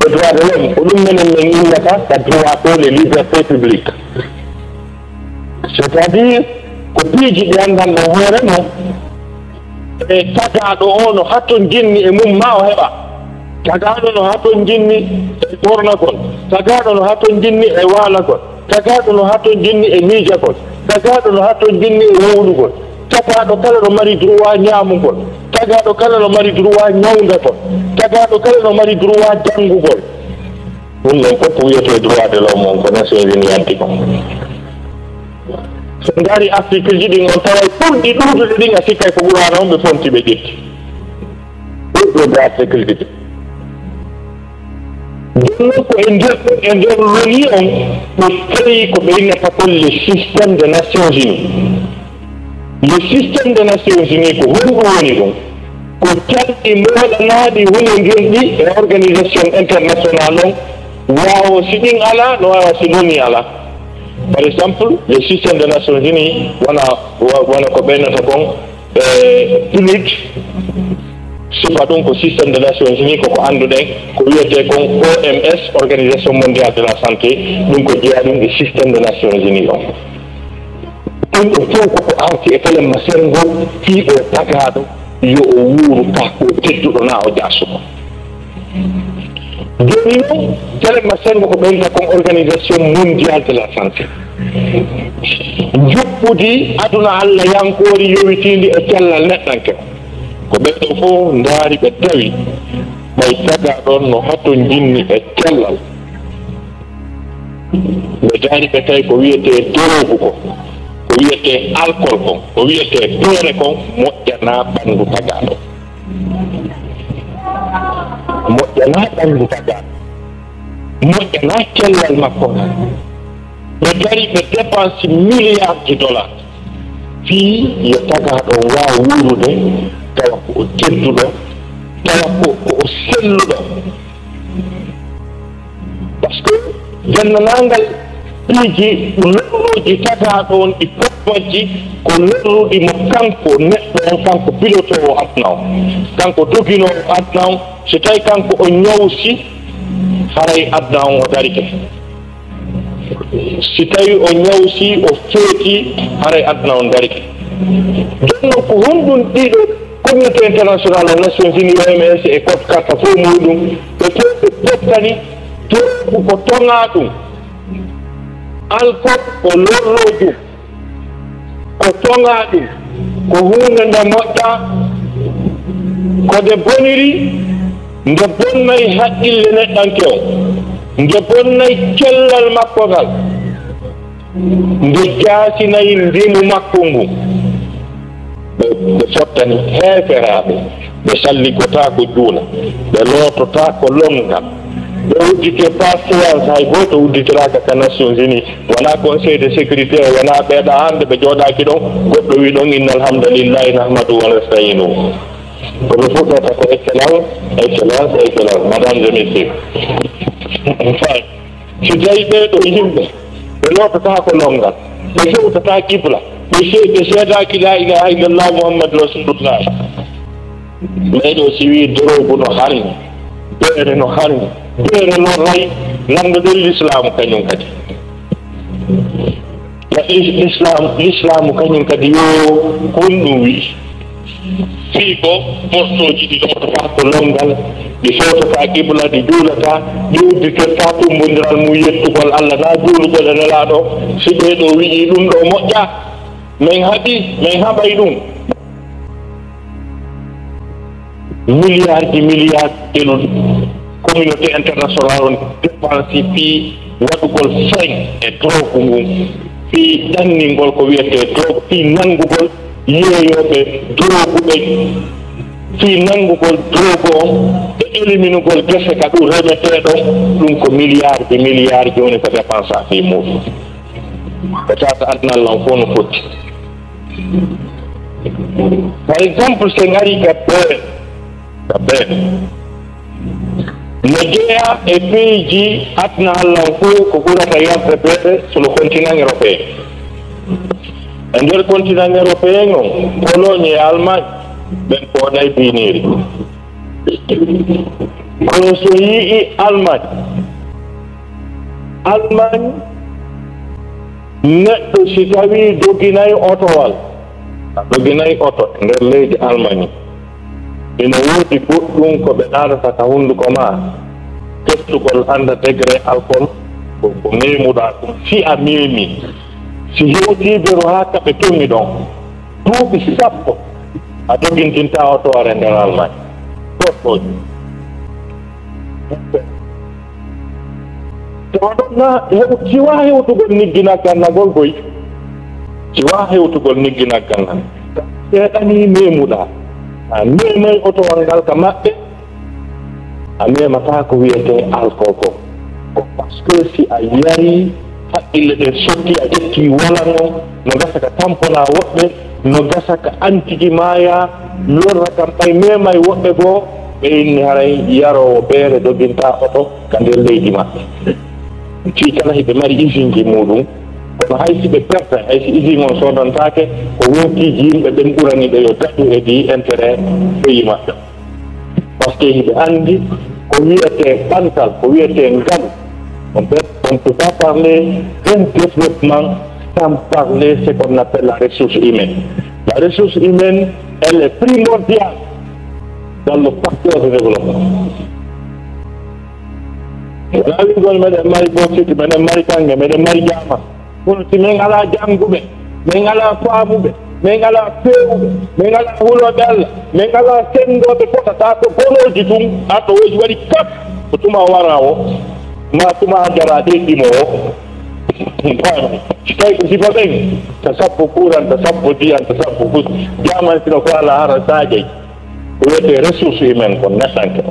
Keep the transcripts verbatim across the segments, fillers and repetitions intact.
Droit de l'homme, ko ɗum menen min innata ka droit pour les libertés publiques. C'est-à-dire, ko piiji ɗi anndanɗon hoore mum. E tagaaɗo o no hatton jinni e mum ma o heɓa. Tagaaɗo no hatton jinni e ɓornagol. Tagaaɗo no hatton jinni e waalagol. Tagaaɗo no hatton jinni e miijagol. Tagaaɗo no hatton jinni e wowlugol. Tagaaɗo kala no mari droit ñaamugol. Tagaaɗo kala no mari droit ñawndagol. Tagaaɗo kala no mari droit janngugol. Ɗum ɗon fof ko wiyetee droit de l'homme on, ko Nations Unies addi ko. So ndaari article ji ɗin on taway ɓurɗi ɗuuɗude ɗin a sikkay ko Qur'aana on ɓe fonti ɓe ƴetti. Ɗuuɗude article ji ɗin. Ɗum noon ko e nder, e nder loni on, ɓe tawi ko ɓe innata kon le système de Nations Unies. Le système de Nations Unies ko honɗum woni ɗum? Ko calɗi moolanaaɗi wonondirɗi e organisation international on, waawo si ɗin alaa, no waawa si loni alaa. Par exemple, le système de Nations Unies wona, wa-, wona ko ɓeynata kon, e, PNUD, sifa ɗum ko système de Nations Unies, koko annduɗen, ko wiyetee kon O M S, Organisation Mondiale de la Santé, ɗum ko jeyaa ɗum e système de Nations Unies on. Ɗum ɗo fof koko arti e telen ma senngo fii o tagaaɗo yo o wuuru ka ko tedduɗo na o jaasuɗo. Jooni noon, telen ma senngo ko ɓeynta kon Organisation Mondiale de la Santé. Njuɓɓudi aduna Alla yankoori yowitiindi e cellal neɗɗanke. Ko ɓen ɗo fof ndaari ɓe tawi ɓay tagaaɗo on no hatonjinni e cellal. Ɓe ndaari ɓe tawi ko wiyetee dorogu ko, ko wiyetee alkol kon, ko wiyetee beere kon moƴƴanaa ɓanndu tagaaɗo. Moƴƴanaa ɓanndu tagaaɗo. Moƴƴanaa cellal makko ngal. Ɓe ndaari ɓe dépense milliard de dollars. Fii yo tagaaɗo on waaw wuurude, tawa ko o tedduɗo, tawa ko, ko o selluɗo. Par ce que denndaangal piiji lorruuji tagaaɗo on ɗi fof majji ko lorruɗi mo kanko neɗɗo on, kanko pilotoowo aduna on, kanko doginoowo aduna on. So tawi kanko o ñawsi, haray aduna on o darike. Si tawi o ñawsi, o feeti, haray aduna on darike. Ɗum noon ko honɗum ɗiɗo communauté international o, Nations Unies, O M S e COP quatre fof muɗum, ɓe fof ɓe pottani, dorogu ko toŋaa ɗum, alkol ko lorroojum, ko toŋaa ɗum, ko huunde nde moƴƴaa, ko nde boniri, nde bonnay haqqille neɗɗanke on, nde bonnay cellal makko ngal, nde jaasinay ndimu makko ngun. Ɓe, ɓe fottani heeferaaɓe, ɓe salligotaako juula, ɓe loototaako lonngal, ɓe uddite pas séance, hay gooto udditoraaka ka Nations Unies, wonaa Conseil de sécurité, wonaa ɓeeɗa hannde ɓe jooɗaaki ɗon, goɗɗo wi ɗon, "Inna alhamdulillahi nahmadu wa nasta'inu." Ko ɓe fuɗɗata ko excellence, excellence, excellence, mesdames et messieurs. Fayi. Si tawi ɓee ɗoo yimɓe, ɓe lootataa ko lonngal, ɓe fewtataa qibla, ɓe se-, ɓe seedaaki laa ilaaha illallah Muhammadu Rasulullah. Ɓee ɗoo si wii dorogu no harmi, beere no harmi, beere no ray, lanndoɗen Lislaamu kañum kadi. Waɗi Islam, Islamu kañum kadi yo honɗum wi'i? Fii ko portooji ɗi lootataa ko lonngal, ɗi fewtataa qibla, ɗi juulataa, ɗi udditirtaa tummbondiral mum yettugol Allah naa juulugol e Nelaaɗo. Si ɓee ɗoo wi'i ɗum ɗoo moƴƴaa, min haɓi, min haɓay ɗum. Milliard ji milliard keluɗi communauté international on dépense fii waɗugol frein e drogue ngun, fii ɗanningol ko wiyetee drogue, fii nanngugol yeeyooɓe drogue ɓen, fii nanngugol drogue on e éliminugol gese ka ɗum remetee ɗon. Ɗum ko milliard ji milliard jooni ko dépense fii muɗum. Ko tata adnal lan fof no foti. Par exemple, so en ari ka beere, ka beere, no jeyaa e piiji aduna allan fof ko ɓurata yarde beere, sur le continent européen. E nder continent européen on, Pologne e Allemagne, ɓen pooɗay biiniiri. Kono so yi'i Almaañ, Almaañ, neɗɗo si tawii doginay otowal, a doginay oto e nder leydi Almaañ, ina woodi goɗɗum ko ɓe naatata ka hunnduko maa, testugol annda degré alcool, ko, ko meemuɗaa ɗum. Si a meemii, si hewtii beru haa ka ɓe toŋi ɗon, duuɓi sappo, a dogintintaa otowal e nder Almaañ. Ɗo, ɗo. Tawa ɗon na hew-, siwaa hewtugol nigginaggal nagol koy. Siwaa hewtugol nigginaggal nan. Seeɗanii meemuɗaa. A meemay otowal ngal ka maɓɓe. A meemataa ko wiyetee alcool ko. Ko parce que si a yarii, haqqille ɗen sotti, a ƴetti walan on, no gasa ka tamponaa woɓɓe, no gasa ka antiji maayaa, lorra kam ɓay meemay woɓɓe goo, ɓe inni haray yaroowo beere dogintaa oto ka nder leydi maɓɓe. Fii kala hiɓe mari isinji muuɗum, kono hay si ɓe perta, hay si isin on soodantaake, ko wontiiji yimɓe ɓen ɓurani ɓe yo daɗu e di intérêt pays maɓɓe. Parce que hiɓe anndi ko wiyetee ɓantal, ko wiyetee ngalu. On peut, on peut pas parler d'un développement sans parler ce qu'on appelle la ressource humaine. La ressource humaine, elle est primordiale dans le facteur de développement. Wonaa wi'ugol meɗen mari bokiti, meɗen mari kannge, meɗen mari jaama. Kono si min alaa jannguɓe, min alaa faamuɓe, min alaa feewuɓe, min alaa hulooɓe Allah, min alaa senndooɓe fotata ko bonooji tun, arɗo woji waɗi kap ko tuma wara o, ma tuma a jara ɗe ɗimo o. Si tawi ko sifa ɓen, ta sappo kuuran, ta sappo diyan, ta sappo fus, jaman sino ko alaa hara saajay. Ko wiyetee ressource humaine ko neɗɗanke.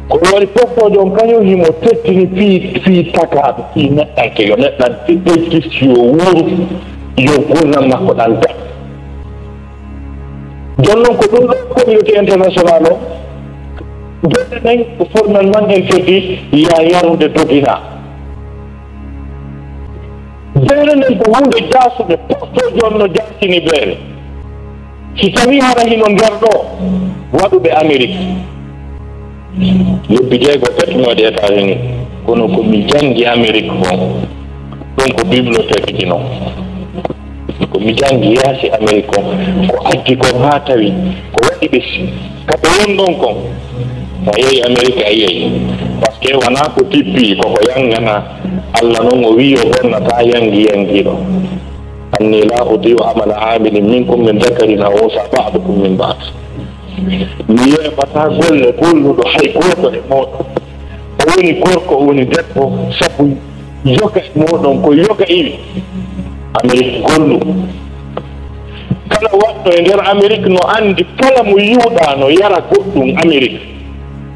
Ko woni pottoojo on kañum himo teddini fii, fii takaaɗo, fii neɗɗanke, yo neɗɗanke ejjit, yo wuuru, yo gurdam makko ɗan daɗ. Jooni non ko ɗum ɗo communauté international o, golle ɗen ko formellement interdit, ya yarude doginaa. Beere nden ko huunde jaasude, pottoojo on no jaasini beere. Si tawii hara hino nder ɗoo waɗuɓe Amerik, lebbi jeego ɓettunooɗi États-Unis, kono ko mi janngi Amerik kon, ɗum ko bibliothèque ji non. Ko mi janngi yaasi Amerik kon, ko addi kon haa tawi ko waɗi ɓe si-, ka ɓe won ɗon kon. A yehi Amerik, a yehi. Parce que wonaa ko tippi, ko ko yanngana. Allah non o wi'i o bonnataa yanngi yanngiiɗo. Anni laa udi'u amala aamilin minkum min dakarin aw unsa ba'dukum min ba'd. Mi yeeɓataa golle golluɗo hay gooto e mooɗon. O woni gorko, o woni debbo, sabu yoga e mooɗon ko yoga iwi. Amerik gollu. Kala waɗɗo e nder Amerik no anndi kala mo yi'uɗaa no yara goɗɗum Amerik.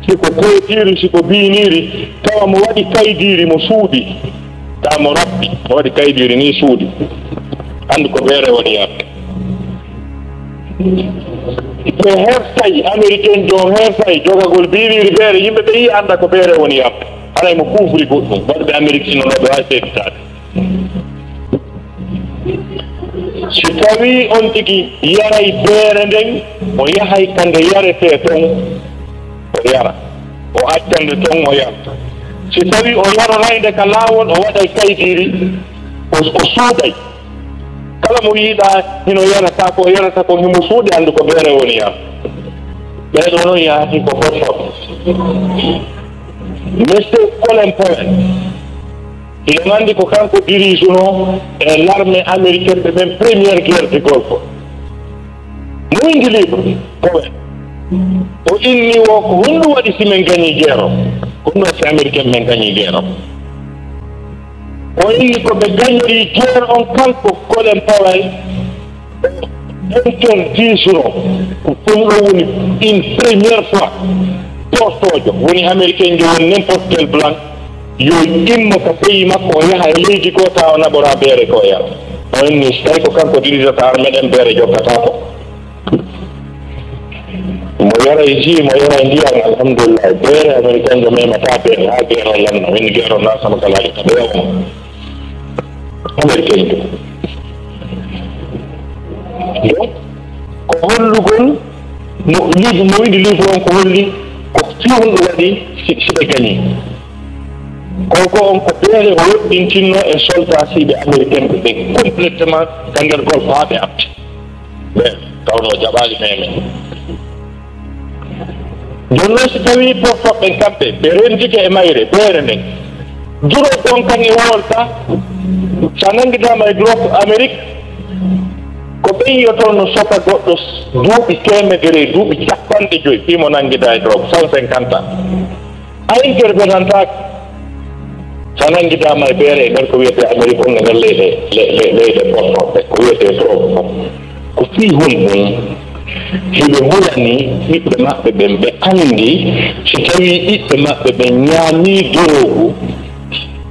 Si ko kootiiri, si ko biiniiri, tawa mo waɗi kaydiiri mo suuɗi. Tawa mo rabbi, mo waɗi kaydiiri ni suuɗi. Anndu ko beere woni yarde. Ɓe hersay, Ameriken jo on hersay jogagol biiniiri beere, yimɓe ɓe yi'i annda ko beere woni yarde. Haray mo kuufri goɗɗum, waɗuɓe Amerik sino no ɓe waawi seeditaade. Si tawii on tigi yaray beere nden, o yahay ka nde yaretee ton, o yara. O acca nde ton, o yara. Si tawii o yaroray nde ka laawol, o waɗay kaydiiri, o, o suuɗay. Kala mo yi'uɗaa hino yara ka ko o yarata kon, himo suuɗi, anndu ko beere woni yara. Ɓee ɗoo non yaati ko fotfot. Monsieur Colin Powell, hiɗen anndi ko kanko dirigeunoo e l'armée américaine ɓe ɓen première guerre du Golfe. Mo windi livre, Powell. O inni wo ko honɗum waɗi si men gagnii guerre o? Ko honɗum waɗi si Américain men gagnii guerre o? O inni ko ɓe gagnori guerre on, kanko Colin Powell, interdisno, ko ɗum ɗo woni une première fois portoojo, woni Américain jo, woni n'importe quel blanc, yo immo ka pays makko, o yaha e leydi goo, tawa o naɓora beere ko o yara. O inni, so tawi ko kanko dirijata armée ɗen, beere jokkataa ko. Mo yaray jus, mo yaray ndiyan, alhamdulillah. Beere Américain jo memata beere, haa guerre o lanna. Min guerre o na sama kala ka ɓe yawa. Américain jo. Donc, ko hollugol, mo, livre, mo windi livre on ko holli, Ko fii honɗum waɗi si, si ɓe gañii? Ko, ko on ko beere o woɗɗintinno e soldaasiiɓe américain ɓe ɓen complètement ka nder golfe haa ɓe arti. Ɓen tawno jaɓaali meme. Jooni non si tawii portoɓe ɓen kamɓe, ɓe renndike e mayre, beere nden, duro gon kan e wolta, sa nanngidaama e drogue Amérique, ko ɓen yotono sota goɗɗo duuɓi teemedere e duuɓi capanɗe joyi, fii mo nanngidaa e drogue, cent cinquante ans. A intervenantaake. Sa nanngidaama e beere e nder ko wiyetee Amérique on e nder leyɗe, le-, le-, leyɗe portoɓe, ko wiyetee drogue kon. Ko fii honɗum? Hiɓe hulani ɓiɓɓe maɓɓe ɓen, ɓe anndi si tawii ɓiɓɓe maɓɓe ɓen ñaamii dorogu,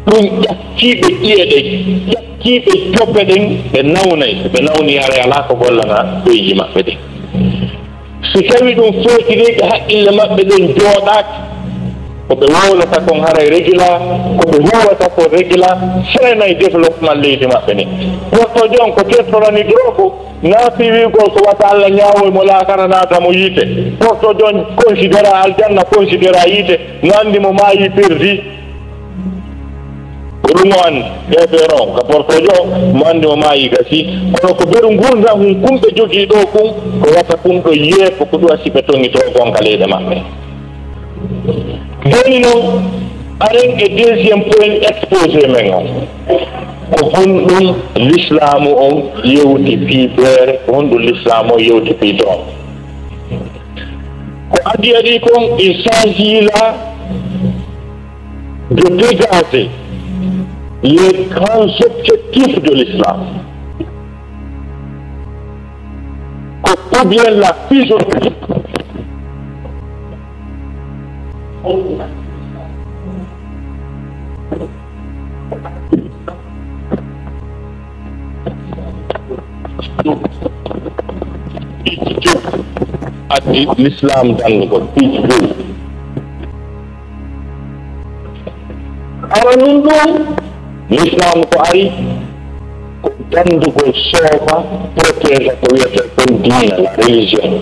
ɗum ƴakkii ɓe ƴi'e ɗen, ƴakkii ɓe cope ɗen, ɓe nawnay. Ɓe nawni, haray alaa ko gollana ɓeynji maɓɓe ɗin. Si tawii ɗum feeti de, ɓe haqqille maɓɓe ɗen jooɗaaki, ko ɓe wowlata kon haray regila, ko ɓe huuwata kon regila, freinay développement leydi maɓɓe ndin. Portojo on ko tertorani drogue, na fii wi'ugol ko wata Alla ñaawoy mo, laakara naata mo yiite. Portojo on considéra aljanna, considéra yiite, no anndi mo maayi perdi. Ko ɗum o anndi, ɓe ɓe non, ka portojo o, mo anndi mo maayi gasi. Kono ko beru ngurndan hun kun ɓe jogii ɗoo kun, ko wata kun ɗoo yeefo, ko ɗum asi ɓe toŋitoo kon ka leyɗe maɓɓe. Jooni non, aren e deuxième point exposé men on. Ko honɗum lislaamu on yewti fii beere, ko honɗum lislaamu on yewti fii drogue? Ko adii adii kon, il s'agit là de dégager les grands objectifs de l'islam. Ko ou bien la physionomie. Piiji joyi addi l'islam danndugol, piiji joyi. Aranun ɗum, l'islam ko ari ko danndugol, soofa, protéger ko wiyetee kon diina, la religion.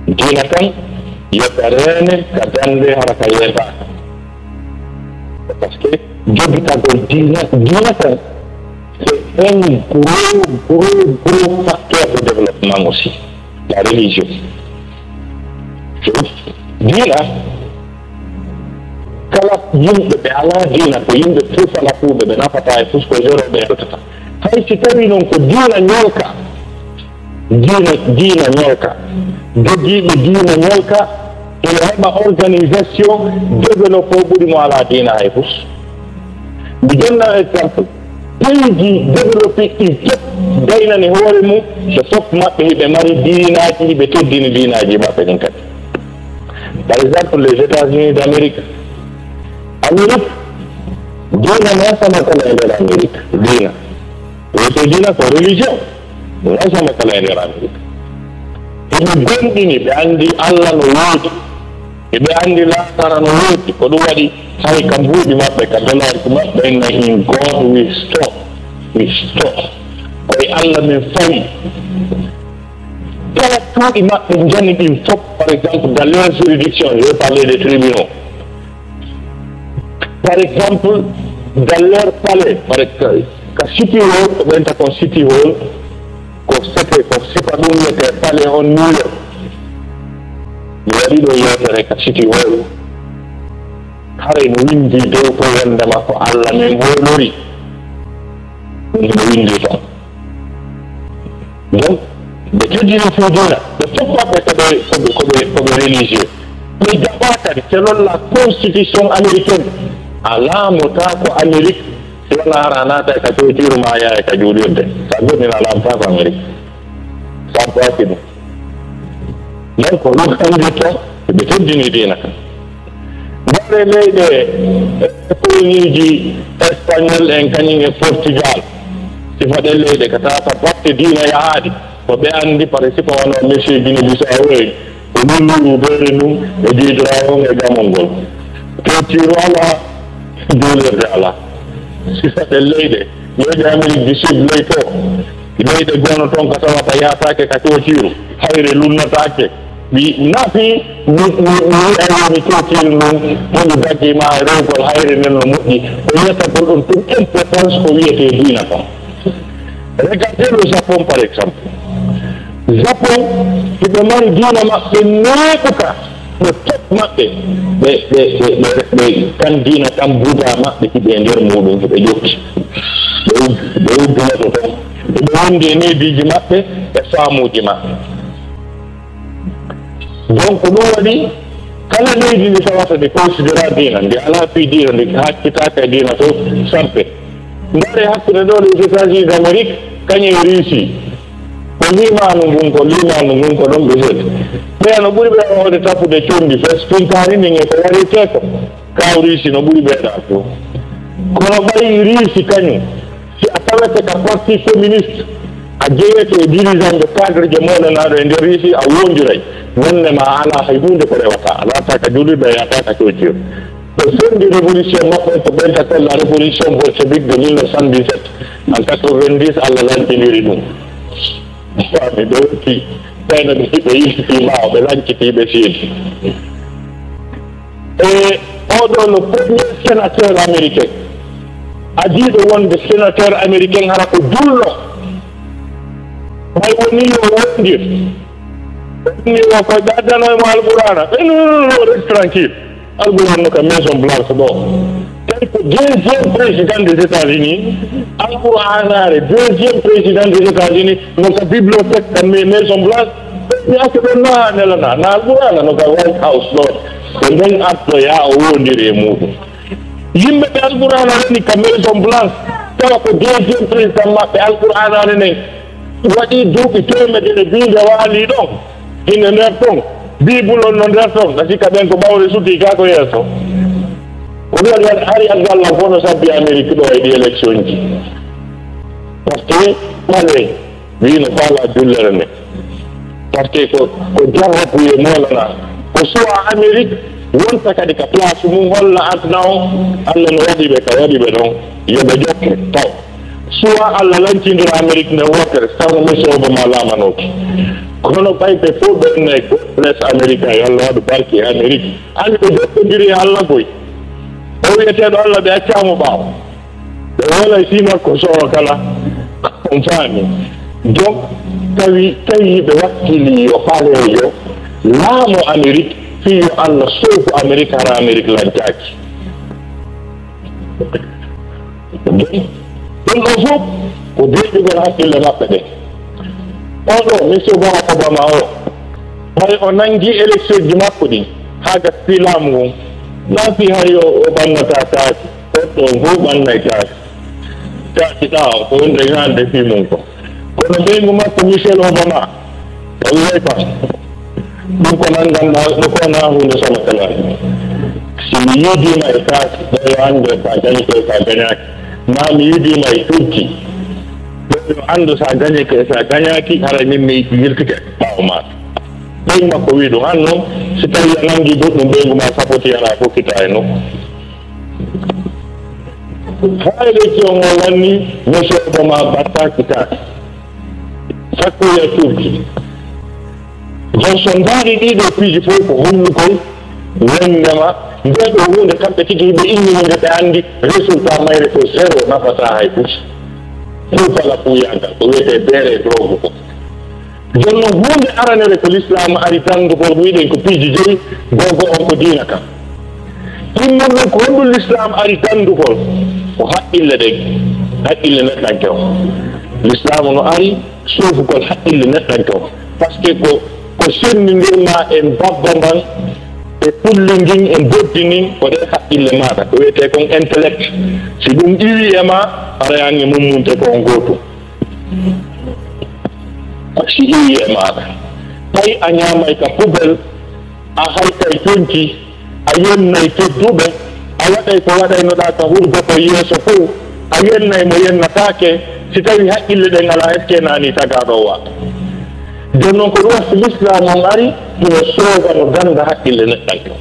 Diina kan yo ka reene, ka dannde, hara ka yeebaaka. Parce que jogitagol diina, diina kan, c'est un gros, gros, gros facteur de développement aussi, la religion. Diina, kala yimɓe ɓe alaa diina, ko yimɓe tuufalakuuɓe, ɓe nafataa e fus, ko zéro ɓe heɓtata. Hay si tawii non ko diina ñolka, diina, diina ñolka, jogiiɓe diina ñolka, ina heɓa organisation développé ɓuri mo alaa diina hay fus. Mi jonna exemple, pays ji développé ɗi fof gaynani hoore mum, ɓe fof maɓɓe hiɓe mari diinaaji, hiɓe teddini diinaaji maɓɓe ɗin kadi. Par exemple, les États-Unis d'Amérique, Amérique, diina masama kala e nder Amérique, diina. Wiyetee diina ko religion, masama kala e nder Amérique. Hiɓe gomɗini, ɓe anndi Allah no woodi, hiɓe anndi laakara no woodi. Ko ɗum waɗi hay ka mbuuɗi maɓɓe, ka dollarji maɓɓe, na in God we store, we store. Ko e Allah min fawi. Kala cuuɗi maɓɓe njani ɗin fof, par exemple, dans leur juridiction, je vais parler des tribunaux. Par exemple, dans leur palais, par ex-, ka City Hall, ko ɓenta kon City Hall, ko sete, ko sifa ɗum wiyetee palais on New York. Mi waɗi ɗo yewtere ka City Hall. Haray no winndi dow to wonndema ko Allah min hoolori. Ɗum no winndi ton. Donc, ɓe teddini fii diina, ɓe fof maɓɓe ko ɓe, ko ɓe, ko ɓe, ko ɓe religieux. Ɓe jaɓaa kadi, selon la constitution américaine, alaa mo taa ko Amérique, si wonaa hara a naata e ka cootiiru maa a yaha e ka juulirde. Sa goɗɗin alaa mo taa ko Amérique. Sa baaki ɗum. Donc, ko ɗum anndi to, ɓe teddini diina kan. Ndaaree leyɗe, eh, koloniiji espagnol en, kañum e Portugal. Sifa ɗen leyɗe ka tawata batte diina yahaade. Ko ɓe anndi, par exemple, wano monsieur Guinée Bissau en, ko lulluru beere ndun, e diidora on, e gamol ngol. Cootiiru alaa, juulirde alaa. Sifa ɗen leyɗe, leyɗe Amérique du Sud ley to, leyɗe gonno ton ka tawata yaataake ka cootiiru, hayre lunnataake. Mi nafi, mi, mi, mi wi'a yo mi tootir ɗum, woni daggi ma e rewgol hayre nden no moƴƴi. O wiyata ko ɗum ɗum importance ko wiyetee diina kon. Regardez le Japon, par exemple. Japon, hiɓe mari diina maɓɓe neeɓuka, no top maɓɓe. Ɓe, ɓe, ɓe, ɓe, ɓe kan diina kan Buda maɓɓe hiɓe e nder muɗum, hiɓe ƴotti. Ɓe ud-, ɓe uddinoto ton. Hiɓe wondi e neediiji maɓɓe e faamuuji maɓɓe. Donc, ɗum waɗi kala leydi ndi tawata ndi considéra diina, ndi alaa fii diina, ndi hakkitaaka e diina to sampe. Ndaare hakkunde ɗo les États-Unis d'Amérique, kañum e Russie. Ko limaanu ngun, ko limaanu ngun, ko ɗon ɓe seeɗi. Ɓeya no ɓuri ɓe waawde tappude conndi fes, fintaari ndin e ko wariytee ko. Kaw Russie no ɓuri ɓe ɗa fof. Kono ɓay Russie kañum, si a tawete ka parti communiste, a jeyete e dirigeant ɓe cadre je mawɗanaaɗo e nder Russie, a wondiray. Wonde ma a alaa hay huunde ko rewata, a laataaka juulirɗo, a yaataaka coociyo. Ɓe fondi révolution maɓɓe ko ɓen ka la révolution bolchevique de mille neuf cent dix-sept en quatre-vingt-dix, Allah lancindiri ɗum. Faami, ɓe watti, ɓeyno ɓe hiɓe yiltitii ɓaawo, ɓe lanciti, ɓe seedi. E oɗo no premier sénateur américain. Adiiɗo wonde sénateur américain hara ko julɗo. Ɓay woni yo wondir. Woni o ko ɓe addano e mo Alqur'aana. E non, non, non, reste tranquille. Alqur'aana no ka Maison Blanche ɗo. Tawi ko deuxième président des États-Unis. Alqur'aanaare deuxième président des États-Unis. No ka bibliothèque ka Ma-, Maison Blanche. Mi acca ɗon na nelana. Na Alqur'aana no ka White House ɗo. Ko nden artoya o wondiri e muɗum. Yimɓe ɓe Alqur'aana woni ka Maison Blanche. Tawa ko deuxième président maɓɓe Alqur'aanaare nden. Waɗi duuɓi teemedere biinde waali ɗon. Ine nder ton. Bible on no nder ton. Ɗa sikka ɓen ko ɓawre suti ka ko yeeso. Ko ɗum waɗi hari adlallah fof no sabbi Amérique ɗo e ɗi élection ji. Parce que ɓale wii no faala jullere nde. Parce que ko, ko jarrabu e molana. Ko suwa Amérique wonta kadi ka place mum holla aduna o. Allah no waɗi ɓe ka waɗi ɓe ɗon. Yo ɓe jokke taw. Suwa Allah lancindira Amérique nde wootere, taw no Monsieur Obama laamanooki. Kono ɓay ɓe fof ɓe nayi ko bless Amérique, yo Allah waɗu barke e Amérique. Anndi ɓe jokkondiri e Allah koy. O wiyeteeɗo Allah ɓe accaama ɓaawo. Ɓe wala sima ko sowo kala. On faami. Donc, tawi, tawi ɓe wakkili yo ɓaleejo laamo Amérique, fii yo Allah soofu Amérique, hara Amérique lancaaki. Ɗum ɗo fof ko deeƴugol hakkille maɓɓe ɗe. Oɗo, Monsieur Barack Obama o, hay o nangi élection ji makko ɗin, haa gasi laamu ngun. Ɗa fi hay o, o ɓannata taaki, goɗɗo on fof ɓannay taaki. Taaki ɗa o, ko wonde haalde fii mum ko. Kono ɓeyngu makko Michel Obama, o wi'ay kam, ɗum ko nan ngannduɗaa, ɗum ko wonaa huunde solo kala. Si mi yiidiima e kaake, ɗo yo anndu so a gañike, so a gañaaki. Maa mi yiidiima e cuuɗi, ɗo yo anndu so a gañike, so a gañaaki, haray min mi yiltike ɓaawo maa. Ɓeyngu makko wi'i ɗum, aan noon, si tawii a nanngii goɗɗum, ɓeyngu maa sabotii, alaa fof kitaa e nokku. Haa élection o lanni, Monsieur Obama battaaki taake. Sakko ya cuuɗi. Johnson ndaari ɗii ɗoo piiji fof ko hollugol wonndema ndee ɗoo huunde kamɓe tigi hiɓe innini nde ɓe anndi résultat mayre ko zéro, nafataa hay fus. Ɗum fala puuyangal, ko wiyetee beere e drogue ko. Jooni noon, huunde aranere ko Lislaamu ari danndugol, wiɗen ko piiji joyi, googo on ko diina kan. Ɗum noon, ko honɗum Lislaamu ari danndugol? Ko haqqille ɗen, haqqille neɗɗanke on. Lislaamu no ari suufugol haqqille neɗɗanke on. Parce que ko, ko senndindirmaa e mbabba mban, e pulli ngin, e mboddi ndin, ko ɗen haqqille maaɗa, ko wiyetee kon intellect. Si ɗum iwii e maa, haray an e mum munte ko on gootum. Si iwii e maaɗa, tawi a ñaamay ka poubelle, a haytay conci, a yennay tedduɓe, a waɗay ko waɗaynoɗaa ka hurgo ko yeeso fof, a yennay mo yennataake, si tawi haqqille ɗen alaa, est-ce que naani tagaaɗo o wa? Jooni noon ko ɗum waɗi Lislaam on ari, hino soova no gannda haqqille neɗɗanke.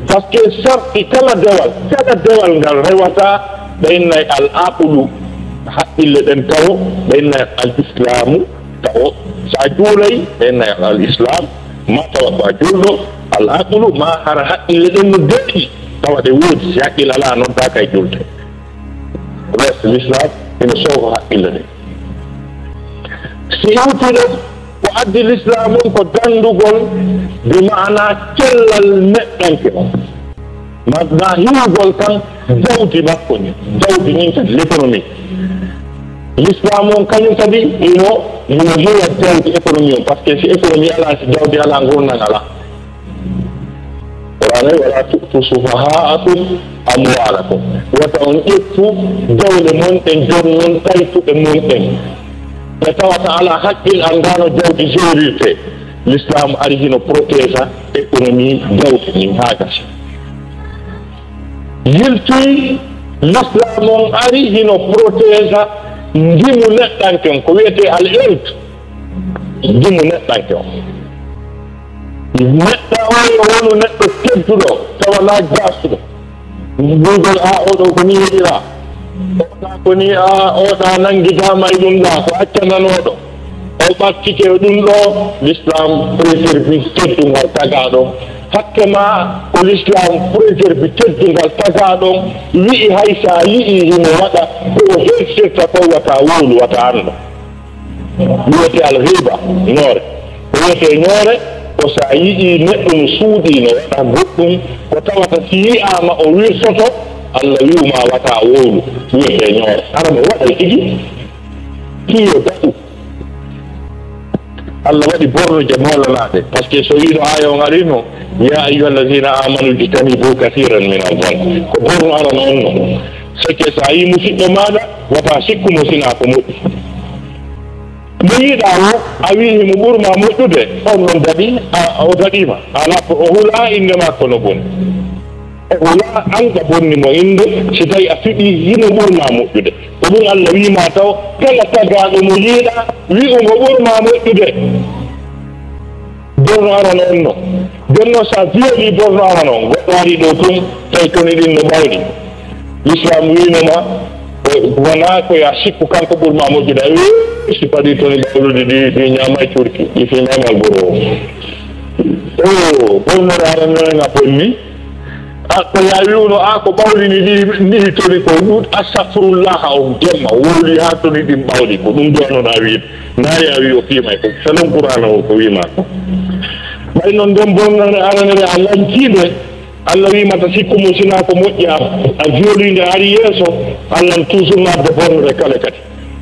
Parce que sarti kala dewal, kala dewal ngal rewata, ɓe innay al aqlu, haqqille ɗen tawo, ɓe innay al islaamu tawo, So a juulay, ɓe nayaɗo al islam, ma tawa ko a julɗo, al aqlu, ma hara haqqille ɗen no deeƴi, tawa ɗe woodi, si haqqille alaa, noddaaka e julde. Reste, l'islam ina soofa haqqille ɗen. Si iwti ɗon, ko addi l'islam on ko danndugol, bi maana cellal neɗɗanke on. Ma, ma hiwgol kan jawdi makko ni, jawdi nin kadi l'économie. L'islam on kañum kadi ino, ino hiwa jawdi économie on, parce que si économie alaa, si jawdi alaa, ngurndan alaa. Qur'an wi, "Wala tu'tu sufaha'akum amwalakum." Wata on ƴettu dowle mon ɗen, jonnon taytuɗe mon ɗen. Ɓe tawata alaa haqqil, anndaano jawdi jerirte. L'islam ari hino protégea économie jawdi ndin haa gasi. Yiltoy, l'islam on ari hino protégea ndimu neɗɗanke on, ko wiyetee al ird, ndimu neɗɗanke on. Neɗɗo on yo wonu neɗɗo tedduɗo, tawa na jaasuɗo. Mbiyugol, "A, oɗo ko ni yiɗira. Oɗa ko ni, a, oɗa nangidaama e ɗum ɗa, ko accananooɗo." O ɓattike e ɗum ɗo, l'islam préservi teddungal tagaaɗo. Hakke ma ko l'islam préservi teddungal tagaaɗo, wi'i hay sa yi'i himo waɗa ko o hersirta ko wata wowlu, wata anndo. Wiyete al ghiba, ñoore. Ko wiyete ñoore, ko sa yi'i neɗɗo no suuɗi, no waɗa goɗɗum, ko tawata si yi'aama o wirsoto, Allah wi'uma wata wowlu. Wiyete ñoore. Hara mo waɗa tigi, kiyo daɗu. Allah waɗi borno je moolanaade, parce que so wiino aaya on arino, "Ya ayyuha alladhina amanu jtanibu kathiran min adh-dhann." Ko borno arano on no. C'est que sa yi musiɗɗo maaɗa, wata sikku mo sina ko moƴƴi. Mo yiɗa o, a wi himo ɓurma moƴƴude, on non daɗi, a, o daɗima. Ala ko o hula innde makko no boni. E wala an ka bonni mo innde, si tawi a fiɗi himo ɓurma moƴƴude. Ko ɗum Allah wiima taw, kala tagaaɗo mo yiɗa, wi'u mo ɓurma moƴƴude. Borno arano on no. Jonno sa violi borno arano on, goɗɗo ari ɗo tun, tawi toni ɗin no ɓawɗi. L'islam wiino ma, ko wona ko ya sikku kanko ɓurma moƴƴude. A wi, si paɗi toni ɓawlude ɗi, ɗi ñaama e curki, ɗi fi ñaamal boro. O, borno arano on a bonni. A, ko ya wi'uno, a, ko ɓawlini ɗi, ɗi toni ko ɗuuɗ, astagfirullah, on jemma, wowli haa toni ɗin ɓawli, ko ɗum ɗo non a wi'ude. Na ya wi o fiimay ko, selon Qur'ana o ko wi'ma ko. Ɓay non nden bonnere aranere a lantiinde, Allah wi'mata sikku mo sina ko moƴƴa, a joolinde ari yeeso, Allah n toujours nadde bonnere kala kadi.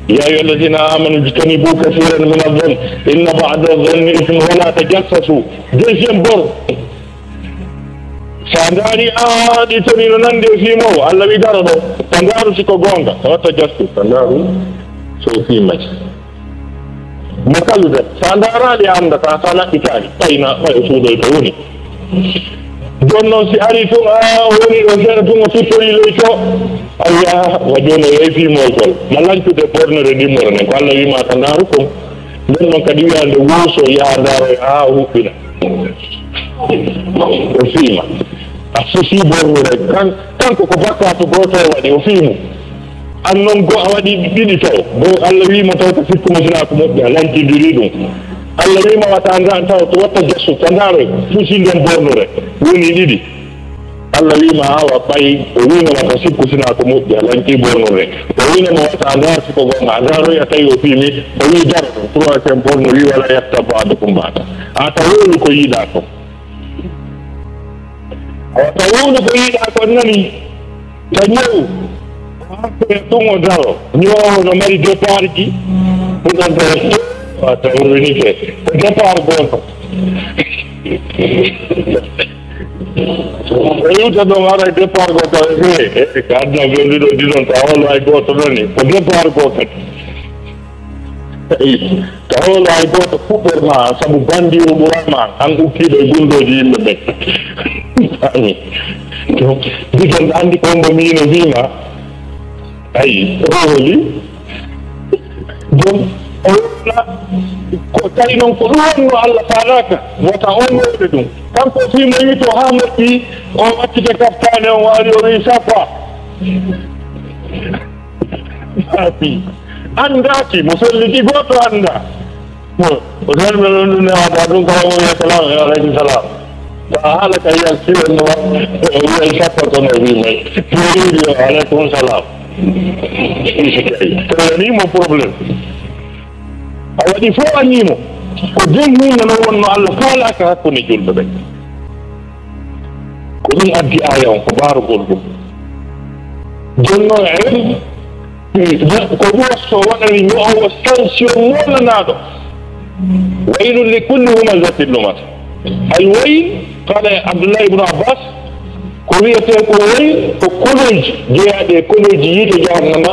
Ya ayyuha alladhina amanu jtanibu kathiran min adh-dhann, inna ba'da adh-dhanni ithm, wala tajassasu. Deuxième bon. Sa ndaari, a, ɗi toni no nandi e fii mo, Allah wi daro ɗo. Sa ndaaru si ko goonga, sa watta jastu. Sa ndaaru so fii mati. Mo kalude, sa ndaaraali a anndataa, sa laɓɓitaali. Ɓay na, ɓay o suuɗoy to woni. Jooni noon si ari tun, a, o woni ɗo seeɗa tun, o fittori ley to. Ayya, wa jooni o yehi fii mooltol. Ma lancude bornere ndimmore nden, ko Allah wi ma sa ndaaru kon. Nden noon kadi wiya nde wuuso, yaha ndaaroy, a, o huɓɓina. O fiima. A fusi bornude. Kan-, kanko ko bakkaatu gooto o waɗi, o fiimu. An noon go a waɗi ɗiɗi taw. Bo Allah wiima taw ko sikku mo sina ko moƴƴa, lantindiri ɗum. Allah wiima wata ngaan taw to watta jasu, ta ndaaro, fusi nden bornude. Woni ɗiɗi. Allah wiima awa ɓay, o wiino wata sikku sina ko moƴƴa, lanti bornude. O wiino mo wata ndaar si ko gonga, a ndaaroy a tawi o fiimi, o wi daro, troisième bornu wi wala yatta ba'dukum ba'da. A ta wowlu ko yiɗa ko. Awa ta wowlu ko yiɗa ko nani, ta ñaw. Hakke ɗum o daro, ñoowo no mari départ ji, ɗum ɗon daro, a ta wowlini ke, ko départ gooto. O iwta ɗon ara e départ gooto, he, he, ka aduna ɓe ɗiɗo ɗiɗon, ta hoolo hay gooto nani, ko départ gooto. Eyi, ta hoolo hay gooto fuɗɗorma, sabu bandiiru ɓurama, an ukkiiɗo e gundooji yimɓe ɓen. Ami. Digal anndi ko mbo miino wiima. Ayi, o hooli. Bon, o wona ko tawi noon ko ɗum wonno Allah faalaaka, wota on wowle ɗum. Kanko fii mo yito haa moƴƴi, o wattite kaftaane on waali, o wi'i, "Safa." Safi. Anndaaki, mo felliti gooto anndaa. O tan ɓe ɗon ɗum newata ɗum kala o wiya salam e aleykum salam. Sa haala ka yiya siwonno ma o wiya sappo kono wi may. Ɗum wiya aleykum salam. Ko woni mo problème. A waɗi fof annimo. Ko nden hunde noon wonno Allah faalaka hakkunde julɓe ɓen. Ko ɗum addi aaya on, ko barugol ɗum. Jonno en, ko ɗum so waɗani ño'owo sanction molanaaɗo. Waylun li kulli humazatin lumaza. Al wayl, qala Abdullah ibn Abbas, ko wiyetee ko wayl, ko koloji jeyaaɗi e koloji yiite jahannama,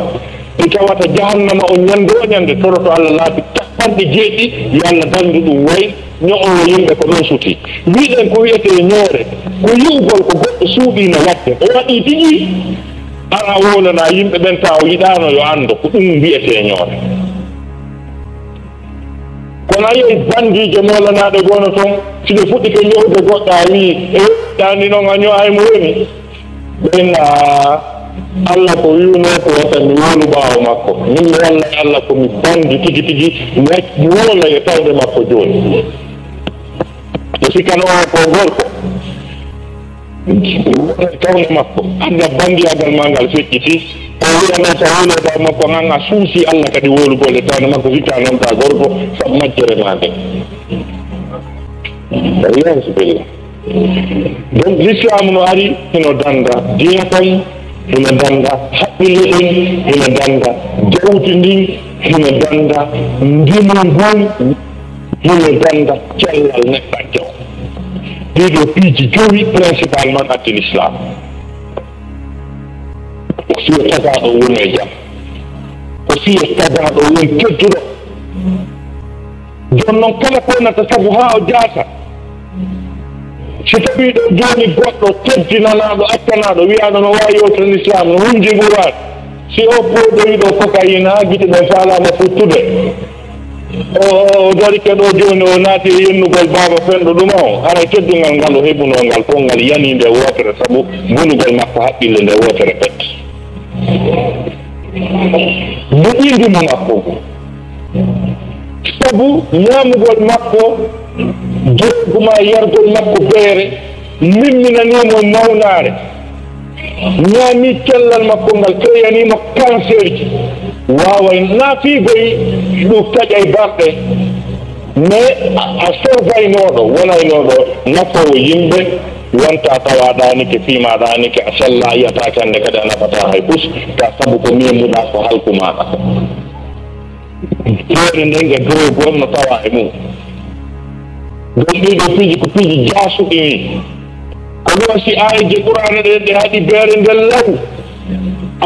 ɗi tawata jahannama on ñande o ñande toroto Allah laabi capanɗe jeeɗi, yo Allah dandu ɗum wayl. Ño'owo yimɓe ko ɗon suti. Wiɗen ko wiyetee ñoore, ko yi'ugol ko goɗɗo suuɗiino waɗde, o waɗii tigi, ara wowlana yimɓe ɓen, tawa o yiɗaano yo anndo ko ɗum wiyetee ñoore. Kono a yi'ay banndiije molanaaɗe goo no ton, si ɓe fuɗɗike ño'ude goɗɗo, a wi'i, "E, ɗaani noon a ño'ay mo woni?" Ɓen, a, Allah ko wi'unoo ko wata mi wowlu ɓaawo makko. Min mi wallay Allah ko mi banndi tigi tigi, mi acci mi wowla e tawde makko jooni. O sikkano o ko gorko. Wowla e tawde makko. Adda banndiyaagal maa ngal feƴƴiti. O wi'a noon so a wowlay ɓaawo makko, an a suusi Allah kadi wowlugol e tawde makko, sikka noon ka gorko, sabu majjere maa nde. Wal iyaazu billah. Donc, l'islam no ari, hino dannda diina kan, hino dannda haqqille ɗen, hino dannda jawdi ndin, hino dannda ndimu ngun, hino dannda cellal neɗɗanke on. Ɗiɗo piiji jowi principalement addi l'islam. Ko fiyo tagaaɗo woni e jam. Ko fiyo tagaaɗo woni tedduɗo. Jooni noon, kala ko wonata sabu haa o jaasa, si tawii ɗo jooni goɗɗo teddinanaaɗo, accanaaɗo, wiyaaɗo no waawi yewtere l'islam, no hunji Qur'an, si o pooɗoyi ɗo cocaïne haa gite ɗen faalaama futtude, o, o, o darike ɗo jooni, o naati e yennugol baaba fenɗo ɗuma o, haray teddungal ngal o heɓunoo ngal fof ngal yanii nde wootere sabu bonugol makko haqqille nde wootere pet. Moƴƴi ndimu makko ngu. Sabu ñaamugol makko, jeegu maa yargol makko beere, mimminanii mo nawnaare. Ñaami cellal makko ngal, feeyanii mo kanseerji. Waaway naafiigoy ɗum taƴay barɗe. Mais a, a surveynooɗo, wonaynooɗo nafoowo yimɓe, wonta tawa a ɗaanike, fiima a ɗaanike, a sella, a yi'ataa cannde kadi a nafataa hay fus, ka sabu ko meemuɗaa ko halku maaɗa. Feere nden e dow gom no tawa e mum. Ɗum ɗiɗo piiji ko piiji jaasuɗi ni. Ko ɗum si aayeeje Qur'aana ɗen ɗe haɗi beere nden law.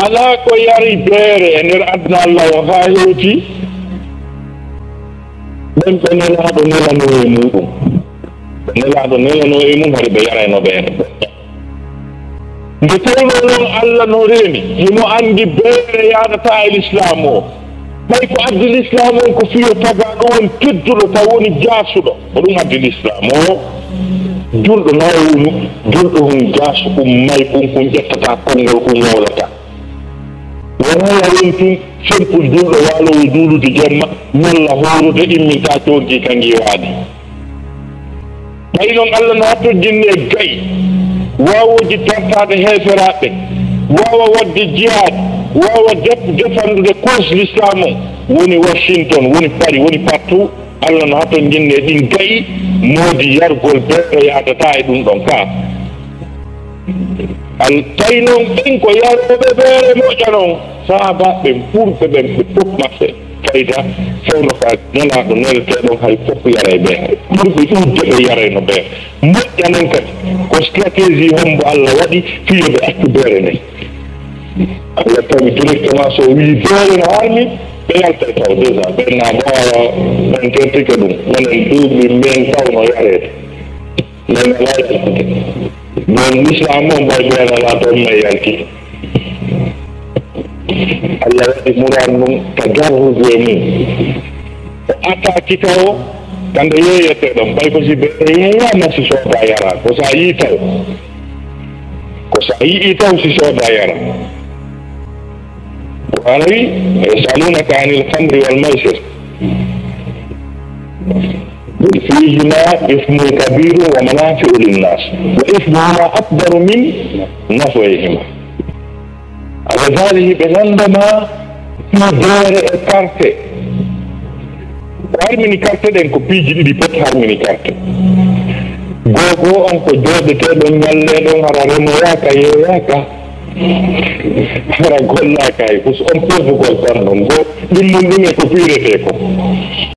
Alaa ko yari beere e nder aduna Allah o haa hewti. Ɓen ɓe Nelaaɗo nelanoo e muɗum. Ɓe Nelaaɗo nelanoo e mum, hari ɓe yarayno ɓe. Nde tawnoo noon Allah no reeni, himo anndi beere yaadataa e Lislaam o. Ɓay ko addi Lislaam on ko fiyo tagaaɗo on tedduɗo, taw woni jaasuɗo. Ko ɗum addi Lislaam o. Julɗo na o wonu, julɗo hun jaasu, kun may kun, kun ƴettataa konngol, kun wowlataa. Wonaa ya won tun sempul julɗo waaloowo juulude jemma, malla hoorude imminta coonki ka ngiwaani. Ɓay non Allah no hattojinni e gayi, waawooji dartaade heeferaaɓe, waawa waɗde jihaad, waawa def-, defandude cause l'islam on, woni Washington, woni Paris, woni partout, Allah no hattojinni e ɗin gayi, moodi yargol beere yaadataa e ɗum ɗon ka. Al-, tawi noon ɓen ko yarooɓe beere moƴƴa noon, sahaabaaɓe ɓen ɓurɓe ɓen ɓe fof maɓɓe fayda, fewndo ka Nelaaɗo neletee ɗon hay fof yara e beere. Ɓurɓe ɗuuɗde ɓe yarayno beere. Moƴƴa noon kadi ko stratégie hombo Allah waɗi fii yo ɓe accu beere nden. Allah tawi directement so o wii beere no harmi, ɓe yalta e taw déjà. Ɓen na mbawa ɓen tertike ɗum. Minen duuɓi men taw no yareede. Men alaa yaltude. Bon, Islam on mbaɗi ɓeen alaa toon men yalti. Allah waɗi Qur'an ɗum tadarruj e mum. O attaque tawo, kande yeeyete ɗon, ɓay ko si ɓe yeeyaama si sooda yara, ko sa yii taw. Ko sa yii taw si sooda yara. Ko aray, يسألونك عن الخمر والميسر. فيهما إثم كبير ومنافع للناس وإثمهما أكبر من نفعهما. Al-Ghazali, ɓe nandama fii deere e karte. Ko harmini karte ɗen ko piiji ɗiɗi pet harmini karte. Googo on ko jooɗeteɗo, ñalleɗo, hara remoyaaka, yeeyaaka, hara gollaaka hay fus. On perdugol tan ɗon, go ɗimmum ɗum e ko piiretee ko.